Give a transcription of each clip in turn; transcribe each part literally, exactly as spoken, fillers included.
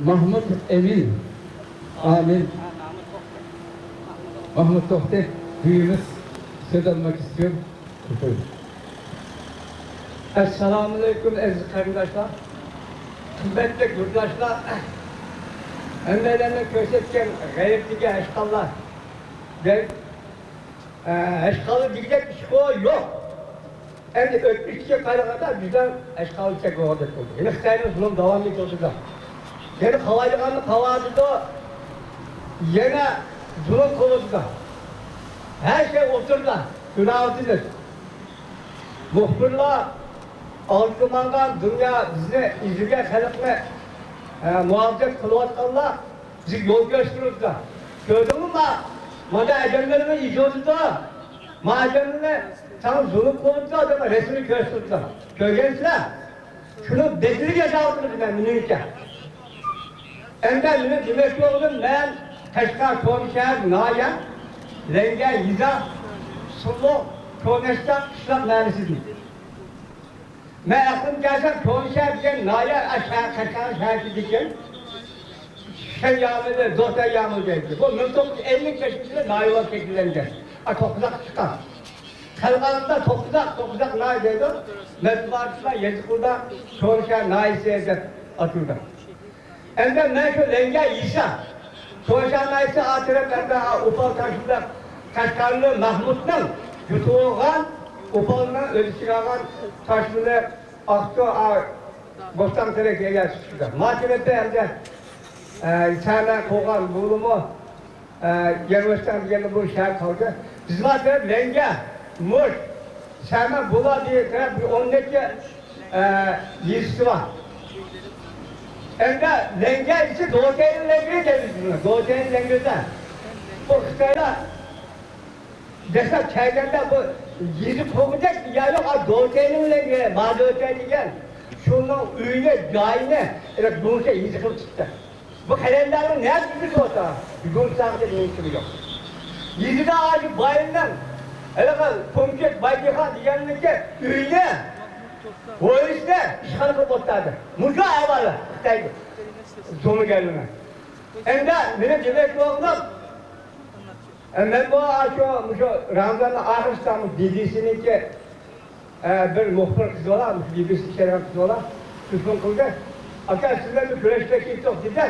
Mahmut Emin. Amin. Mahmut Tohte, büyüğümüz, söz almak istiyor. Buyurun. ئەسسالامۇئەلەيكۇم، ئەزىز قېرىنداشلار، قىممەتلىك يۇرتداشلار، ھەممەيلەننىڭ كۆرسەتكەن غەيرىتىگە ھەشقاللا دەي. ئە، ھەشقاللا دېگۈدەك ئىشقۇ يوق. ئەمدى ئۆتمۈشكە قارىغاندا بىزلەر ھەشقاللا چەك بولغاندەك بولدى. يەنە خىتاينىڭ زۇلۇم داۋاملىق يوتىدا. يەنە قالايدىغاننى قالايدىدۇ. يەنە زۇلۇم قىلىدۇ. ھەر شەي ئوتتۇرىدا. كۆرۈۋاتىمىز. مۇخبىرلار ئالدىدا ماڭغان دۇنيا بىزنى ئىزدىگەن خەلقنى، ئە، مۇھاپىزەت قىلىۋاتقانلار بىزگە يول كۆرسىتىۋاتىدۇ. كۆردۈڭمۇ ما؟ مانا ئادەملەرنى ئىزدىۋاتىدۇ. ما ئادەمنى ساڭا زۇلۇم قىلىۋاتىدۇ، دەپ رەسىمنى كۆرسىتىۋاتىدۇ. كۆرگەنسىلەر. شۇنىڭ بەدىلىگە يازاۋاتىمىز مەن مېنىڭچە. ئەمدى مېنىڭ دېمەكچى بولغىنىم، مەن قەشقەر كونا شەھەر ناھىيە، لەڭگە يېزا، سۇلۇ، كونەشتاق قىشلاق مەھەللىسىدىن. مەن ئەقلىم كەلسە كونا شەھەر دېگەن ناھىيە، ئاشۇ قەشقەر شەھەر ئىكەن. شەن يامۇلى، دوتەن يامۇلى دەيدۇ. بۇ مىڭ توققۇز يۈز ئەللىك بەشىنچى يىلى ناھىيە بولۇپ شەكىللەنگەن. ئا، توققۇزاق چىققان. قەلغاندا توققۇزاق، توققۇزاق ناھىيە دەيدۇ. مەتبۇئاتچىلار يېزىقلىرىدا كونا شەھەر ناھىيەسى دەپ ئاتىلىدۇ. ئەمدى مەن شۇ لەڭگە يېزا، كونا شەھەر ناھىيەسى ئاتىرەپ ئەمدى ئوپال تاشلىدى. قەشقەرلىك مەھمۇدنىڭ يۇتۇۋالغان، ئوپالنىڭ ئۆز ئىچىگە ئالغان تاشلىدى. ئاقسۇ، ئا، بوستان تەرەپ يەرگە چۈشتى. ما تەرەپتە ئەمدى، ئە، سەمە قوغان بولىمۇ، ئە، يەرۋەشتان دېگەندە بۇ شەھەر قالدى. بىز ما تەرەپ لەڭگە، مۇش، سەمە، بۇلا دېگەن تەرەپ بىر ئون نەچچە، ئە، يېزىسى بار. ئەمدى لەڭگە ئىچى دوتەينىڭ لەڭگىرى دەيمىز بۇنى. دوتەينىڭ لەڭگىرىدە. بۇ خىتايلار دەسلەپ كەلگەندە بۇ يېزا قۇرغۇدەك يەر يوق، ئا، دوتەينىڭ لەڭگىرى، مادۆتەي دېگەن. شۇنىڭ ئۆيىنى، جايىنى، ئەنە گۇڭشە يېزا قىلىپ چىقتى. بۇ قەلەندەرنىڭ نەدە يېزىسى بولسا، گۇڭشاغا دېگەن نېمىسى يوق. يېزىدا ئاشۇ بايىننىڭ، ھېلىقى پومچەك بايدىخان دېگەننىڭكى ئۆيىنى، ھويلىسىنى ئىشخانا قىلىپ ئولتۇردى. مۇشۇ ئەھۋالى خىتايدا. زومىگەرلىرىنىڭ. ئەمدى مېنىڭ دېمەكچى بولغىنىم، ئە، مەن بۇ، ئاشۇ، مۇشۇ رامىزاننىڭ ئاخىرىسىدا بى بى سىنىڭكى، ئە، بىر مۇخبىر قىز بالا، مۇشۇ بى بى سى ئىشلەيدىغان قىز بالا تېلېفون قىلدى. «ئاكا، سىز بىلەن بىر كۆرۈشكەك كېلىپ تۇق» دېدى.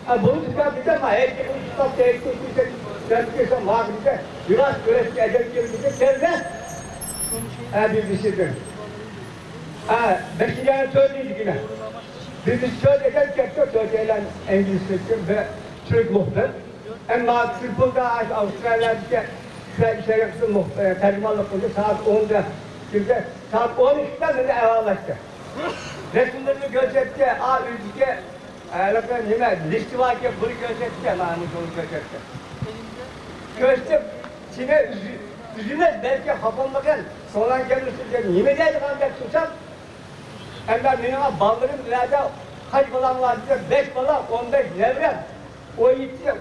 «ئە، بولىدۇ ئۇكا» دېدى. مەن ھەيدىكى قىلىپ تۇتۇپ، ھەيدىكى قىلىپ تۇتۇپ، ماڭا دېدى. «ياخشى، كۆرۈشكە ئەجەل كېلىپ» دېدى. كەلدى. ئە، بى بى سىدىن. ئە، بەشىنچى ئاينىڭ تۆتىنچى كۈنى. بى بى سى تۆت ئەجەل كەپتۇ، تۆتەيلەن ئىنگلىز تۈركۈم بىر تۈرك مۇخبىر. ئەمما تېلېفوندا ئاشۇ ئاۋسترالىيەدىكى شۇ ئىشلەرگە مۇخ-، ئە، تەرجىمانلىق قىلدى. سائەت ئوندا كىردى. سائەت ئون ئىككىدە مېنى ئەۋەتتى. رەسىملىرىنى كۆرسەتتى. ئا، ئۆيدىكى، ئە، ھېلىقى نېمە، لىستى باركەن، بۇنى كۆرسەتتى. مانا مۇشۇنى كۆرسەتتى. كۆرسىتىپ، سېنى ئۈزۈ-، ئۈزىمىز، بەلكى خاپا بولمىغىن، سوراڭ كەلمىسۇن دەپ نېمە دەيدىغان دەپ تۇرسام، ئەمدى مېنىڭ بالىلىرىم نەدە، قاچ بالاڭ بار دېسە، بەش بالا، ئون بەش نەۋرەم، ئون يەتتە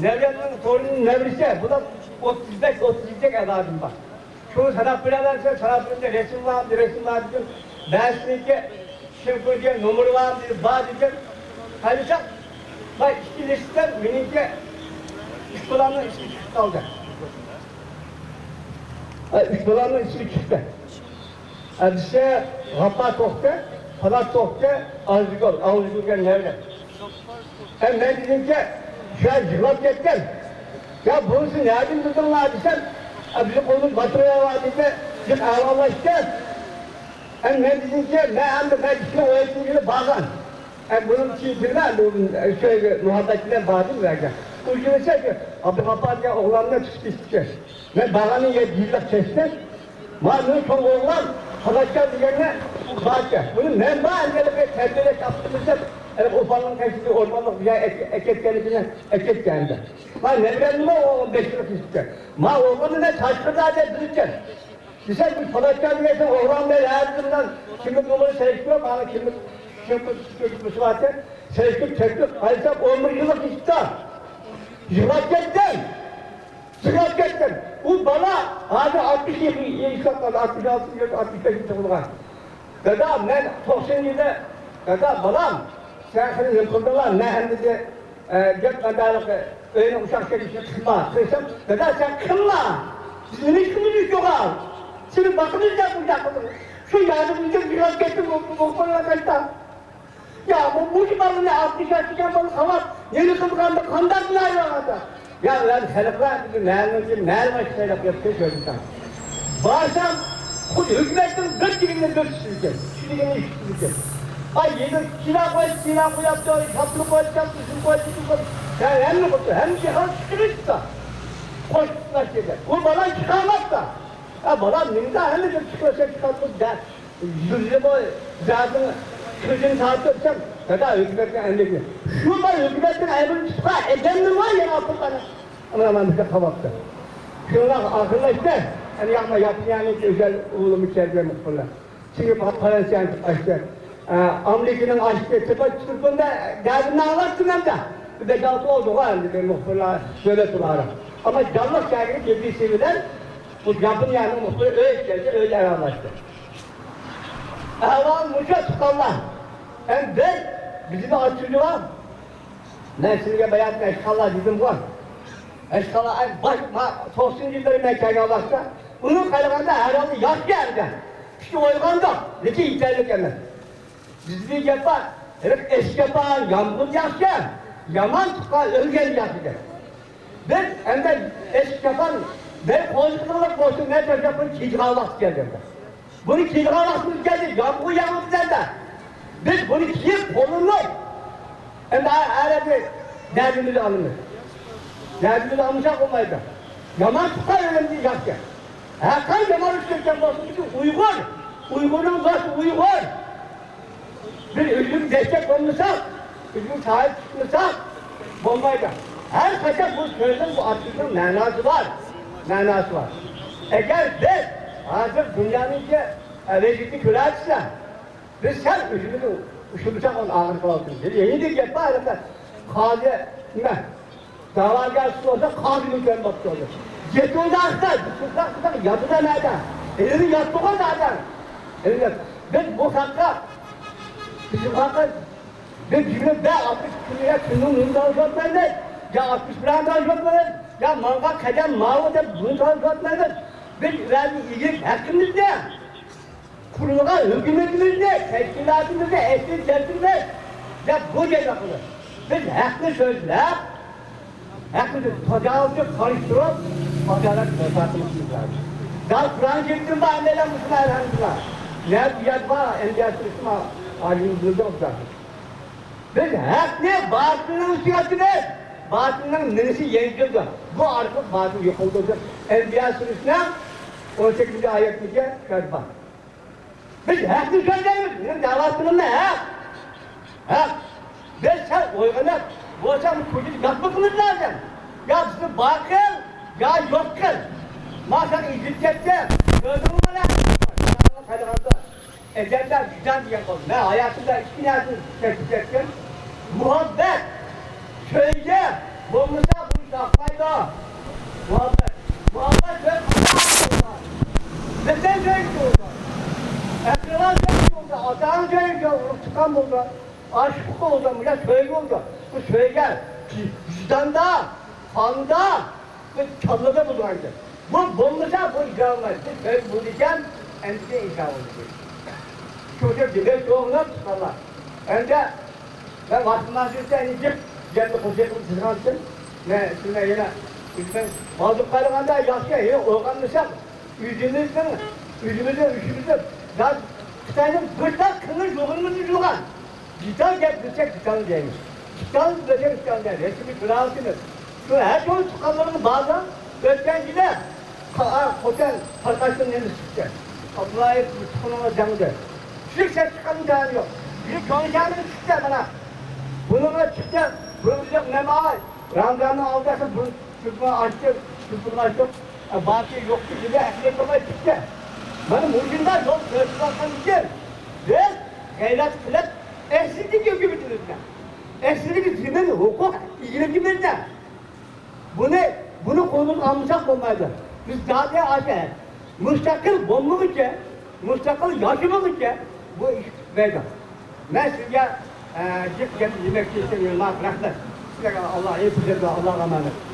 نەۋرەمنىڭ تورۇنىنىڭ نەۋرىسى، بۇلار ئوتتۇز بەش، ئوتتۇز يەتتە ئەۋلادىم بار. شۇنى ساناپ بېرەلەمسەن، ساناپ بېرىڭ، رەسىم بار، رەسىم بار دېدىم. بەزىسىنىڭكى شىنخۇا دېگەن نومۇرى بار دېدى، بار دېدىم. قارىساق، باي ئىككى لىستتىن مېنىڭكى ئۈچ بالامنىڭ ئىسمى چىقىپ قالدى. ئە، ئۈچ بالامنىڭ ئىسمى چىقتى. ئە، بىرسى غاپپار توختى، پالات توختى، ئارزۇگۈل، ئارزۇگۈل دېگەن نەۋرە. ئە، مەن دېدىمكى، شۇ يىغلاپ كەتكەن. يا، بۇنىسى نەدىن بىلدىڭلار دېسەم، ئە، بىزنىڭ قولىمىز باتۇرۇۋالغان دېدى، جىق ئەھۋاللاشتى. ئە، مەن دېدىمكى، مەن ئەمدى مەن ئىككى مىڭ ئون ئالتىنچى يىلى بارغان. ئە، بۇنىڭ كېيىن بىلمەم، بۇ، ئە، شۇ مۇھەببەت بىلەن باردىم ئۇ يەرگە. ئۇ يەردە شۇ ئابدۇغاپپار دېگەن ئوغلاننى تۇتۇپ كېتىپتىكەن. مەن بارغاندىن كېيىن يىللىق كەچتە، مانا مېنىڭ چوڭ ئوغلۇم خالاچكان دېگەننى باركەن. بۇنى مەن بار ئەمدى تەربىيەلەش ئاپتىمىز دەپ، ئە، ئوپالنىڭ قېشىدىكى ئورمانلىق بىر يەرگە ئەكەتكەنلىكىنى ئەكەتكەن ئەمدى. مانا نەۋرەمنىمۇ ئون بەش يىللىق كېتىپتىكەن. مانا ئوغلۇمنى مەن تاشقىرىدا دەپ بىلىپتىكەن. دېسە، بۇ پالاتكا دېگەن ئوغلان بىلەن ھەربىرىنىڭ كىملىك نومۇرى سېلىشتۇرۇپ، مانا كىملىك، كىملىك، كىملىك، كىملىك، سېلىشتۇرۇپ، سېلىشتۇرۇپ، قارىسام، ئون بىر يىللىق ئىشتا. يىغلاپ كەتتىم. يىغلاپ كەتتىم. ئۇ بالا ھازىر ئاتمىش يىل، ياشاپ قالدى، ئاتمىش ئالتە يىل، ئاتمىش بەش يىل تۇغۇلغان. دادا، مەن توقسان يىلدا، دادا، بالام، سەن خېلى نېمە قىلدىڭلار؟ مەن ئەمدى، ئە، گەپ مەندەلىك ئۆينىڭ ئۇششاق كەتمىسىنى قىلما، قىلسام، دادا، سەن قىلما! بىز نېمە ئىشىمىز يوق؟ سېنى باقىمىز دەپ ئۇنداق قىلدىڭ. شۇ يەردە ئۇنداق يىغلاپ كەتتىم، بولۇپلا قايتا. يا، بۇ، بۇ بالىنى ئاتمىش ياشقا بالا قاۋاپ، نېمە قىلغاندا، قانداق نايلانغاندا؟ يا، ئۇلار خەلقلەر، بىزنى مەلۇم، مەلۇم ئاشۇ سايلاپ يەپ كەتتى. بارسام، خۇددى ھۆكۈمەتنىڭ بىر دېگىنىنى بىر تۇتىدىكەن، ئىككى دېگىنىنى ئىككى تۇتىدىكەن. ئاي، يېدى، كىلا قويدى، كىلا قوياپتۇ، شاپتۇ قويدى، شاپتۇ، شۇنى قويدى، شۇنى قويدى. يا، ھەممە قىلدى، ھەممە جاھان چىقىرىشتا. قوشۇپ ئىشلەتكەن. ئۇ بالا چىقارماپتۇ. ھە، بالام، نېمىدە ھەممىدىن چىقىۋەتسە چىقارتىپ دە، يۈزى بوي زادىن كۆزىنى تارتىپ ئۆتسەم، دادا، ھۆكۈمەتنىڭ ئەمرىگە. شۇ بار ھۆكۈمەتنىڭ ئەمرىنى تۇتقان ئادەمنى بار يەنە ئاپۇرغان. ئانا، مانا بىزدە قاۋاپتۇ. شۇنداق ئاخىرلاشتى. ئەنە ياقما ياپونىيەنىڭ ئۆزەل ئۇلىمۇ كەلگەن مۇخبىرلار. چۈنكى پا-، پارانسىيەنى ئاچتى. ئە، ئامېرىكىنىڭ ئاچتى. تېپا تۇرپاندا دەردىمنى ئاڭلاتتىم ھەمدە. بىر بەش-ئالتە بولدىغۇ ئەمدى بىر مۇخبىرلار دۆلەت ئارا. ئەمما جانلىق كەلگىنى بى بى سى بىلەن بۇ ياپونىيەنىڭ مۇخبىرى ئۆي ئىچكەنچە ئۆيدە ئاياغلاشتى. ئەھۋال مۇشۇ تۇغقانلار. ئەمدى بىز، بىزنى ئاچچىقى بار. مەن سىزگە باياتىن ئەشقاللا دېدىمغۇ. ئەشقاللا، ئەي، باش، ما، توقسىنىنچى يىللىرى مەن كەلگەن ۋاقىتتا، ئۇنى قارىغاندا ھەر ھالدا ياخشى ئەمدى. كۈچى ئويغاندۇق، لېكىن يېتەرلىك ئەمەس. بىزدىكى گەپ بار، ھېلىقى ئېشىپ كەپان، يامغۇر ياخشى، يامان تۇغقان ئۆلگەن ياخشى دەپ. بىز ئەمدى ئېشىپ كەپان، بىر قوزغىلىق بولسۇن، مەن تاشلاپ بىر كېچىغان ۋاقىت كەلگەندە. بۇنى كىيىدىغان ۋاقتىمىز كەلدى، يامغۇر ياغىدۇ دەردە. بىز بۇنى كىيىپ، قولۇنۇپ، ئەمدى ھە-، ھەرەدە دەردىمىزنى ئالىمىز. دەردىمىزنى ئالمىساق بولمايدۇ. يامان تۇغقان ئۆلۈمدىن ياخشى. ھەرقانداق يامان ئىش كەتكەن بولسا، بىز ئۇيغۇر. ئۇيغۇرنىڭ باشى ئۇيغۇر. بىز ئۆزىمىز دەسسەپ بولمىساق، ئۆزىمىز ساھىب چىقمىساق بولمايدۇ. ھەر قاچان بۇ سۆزنىڭ، بۇ ئاتىلىقنىڭ مەناسى بار. مەناسى بار. ئەگەر بىز ھازىر دۇنيانىڭكى ۋەزىيىتىنى كۆرەتسە، بىز سەل ئۆزىمىزنى ئۇشتۇمىساق، ئۇنى ئاغرىپ قالىدۇ. يەنە گەپ بار، قازى نېمە؟ دەۋاگەر سۈت بولسا، قازى گۈلكەن بولۇپ تۇرىدۇ. يېتىۋىدى ئاختا، بىز تۇرساق، تۇرساق، ياتىدۇ نەدە؟ ئېلىنى ياتتۇرغان نەدە؟ ئېلىنى يات-، بىز بۇ خەققە، بىز بۇ خەققە، بىز يىگىرمە بەش، ئاتمىش كۈنگە كۈننىڭ نېمە تالىشىۋاتمايمىز؟ يا ئاتمىش بىر تالىشىۋاتمايمىز، يا ماڭغان قەدەم ماۋۇ دەپ بۇنى تالىشىۋاتمايمىز. بىز ئۇلارنى ئېگىز ھەققىمىزنى، قۇرۇلغان ھۆكۈمىتىمىزنى، تەشكىلاتىمىزنى ئەسلىگە كەلتۈرمەي، دەپ بۇ گەپنى قىلدى. بىز ھەقنى سۆزلەپ، ھەقنى تاجاۋۇزچى قارشى تۇرۇپ، ئادالەت بەرپا قىلىشىمىز لازىم. دال قۇرئان شېرىپتىن بار، ھەممەيلەن مۇسۇلمان، ئەلھەمدۇلىللا. نەدە ئۇيات بار، ئەنبىيا سۈرىسىمۇ ئالىمىز بىلدى ئۇ زاتنى. بىز ھەقنى باتىلنىڭ ئۈستىگە ئاتىمىز، باتىلنىڭ مېڭىسى يەڭگىلدۇر. بۇ ئارقىلىق باتىل يوقىلىدۇ دەپ ئەنبىيا سۈرىسىنىڭ ئون سەككىزىنچى ئايەتتىكى سۆز بار. بىز ھەقنى سۆزلەيمىز. مېنىڭ دەۋاتقىنىم ھەق. ھەق. بىز سەل ئويغىنىپ، بولسا بۇ كوچىدا گەپ قىلىش لازىم. يا بىزنى بار قىل، يا يوق قىل. ما سەن ئېزىپ كەتتى. كۆردۈڭمۇ مانا؟ قارىغاندا، ئەجەلدە ۋىجدان دېگەن بولدى. مەن ھاياتىمدا ئىككى نەرسىنى كەچۈرۈپ كەتتىم. مۇھەببەت. سۆيگۈ بولمىسا، بۇ ئىش ئاقمايدۇ. مۇھەببەت. مۇھەببەت سۆيگۈ بولمىسا، ۋەتەن سۆيگۈسى بولىدۇ. ئەقرىبا سۆيگۈسى بولىدۇ. ئاتا-ئانا سۆيگۈسى، ئۇرۇق-تۇغقان بولىدۇ. ئاشىقلىق بولىدۇ. مۇشۇ سۆيگۈ بولىدۇ. بۇ سۆيگۈ ۋىجداندا، قاندا، بىر كاللىدا بولىدىغان گەپ. بۇ بولمىسا، بۇ ئىجرا بولمايدۇ. بىز سۆيگۈ بولىدىكەن، ئەمدى ئىجرا بولىدۇ. شۇ گەپ دېمەك، توغرا تۇتقانلار. ئەمدى مەن ۋاقتىم ئاز يۈرسە، ئەنە جىق گەپنى قوشۇپ قىلىپ تىزغانتىم. مەن سىلەر يەنە، مەن ھازىر قارىغاندا ياخشى، ھېلى ئويغانمىساق، ئۆزىمىزنىڭ، ئۆزىمىزنىڭ ئىشىمىزنى، خىتاينىڭ بىر تال قىلمىش يوغىنىمىزنى يۇغان. دېتال گەپ دېسەك، دېتال دەيمىز. دېتال دېسەك، دېتال دەيمىز. ھېچكىمنى كۆرەلمەيمىز. شۇ ھەر تۈرلۈ تۇغقانلىرىمىز باردا، ئۆتكەن يىلى قا-، خوتەن تارقاشتىن نېمىسى چىقتى. ئابدۇللايېف تۇغقىنىڭغا جەڭدى. كۈچلۈك سەس چىققان ئىمكانى يوق. بىر كۆڭلىشەرمىز چىقتى مانا. بۇنىڭغا چىقتى. بۇنىڭغا نېمە ئاي؟ رامزاننىڭ ئالدىدا بۇ تۈركمەن ئاچتى، تۈركمەن ئاچتى. باقى يوقتى دېدى، ئەسلى تۇرماي چىقتى. مانا مۇشۇنداق يول كۆرسىتىۋاتقان ئۈچۈن بىز غەيرەت قىلىپ، ئەسلىدىكى ھۆكۈمىتىمىزنى، ئەسلىدىكى زېمىن ھوقۇق ئىگىلىكىمىزنى، بۇنى، بۇنى قولىمىزغا ئالمىساق بولمايدۇ. بىز زادى ئاشۇ مۇستەقىل بولمىغۇچە، مۇستەقىل ياشىمىغۇچە بۇ ئىش پۈتمەيدۇ. مەن سىزگە، ئە، جىق گەپ يېمەكچى ئىشلىرىڭىز ماقۇل، رەھمەت. سىلەرگە ئاللا ھېپىز بەرسۇن، ئاللاغا ئامانەت.